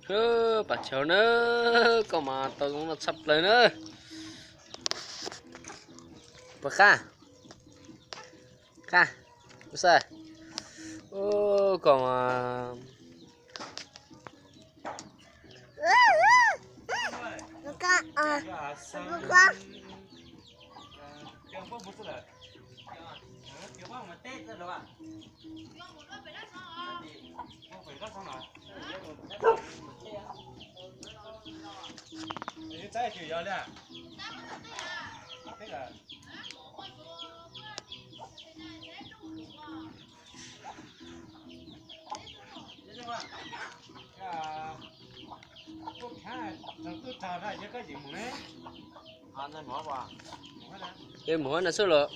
Pam Chau na, koj mas tau zoo noj tshaj plaws na. Puas qab? Qab. Xav. Koj mas Mus no xwb los.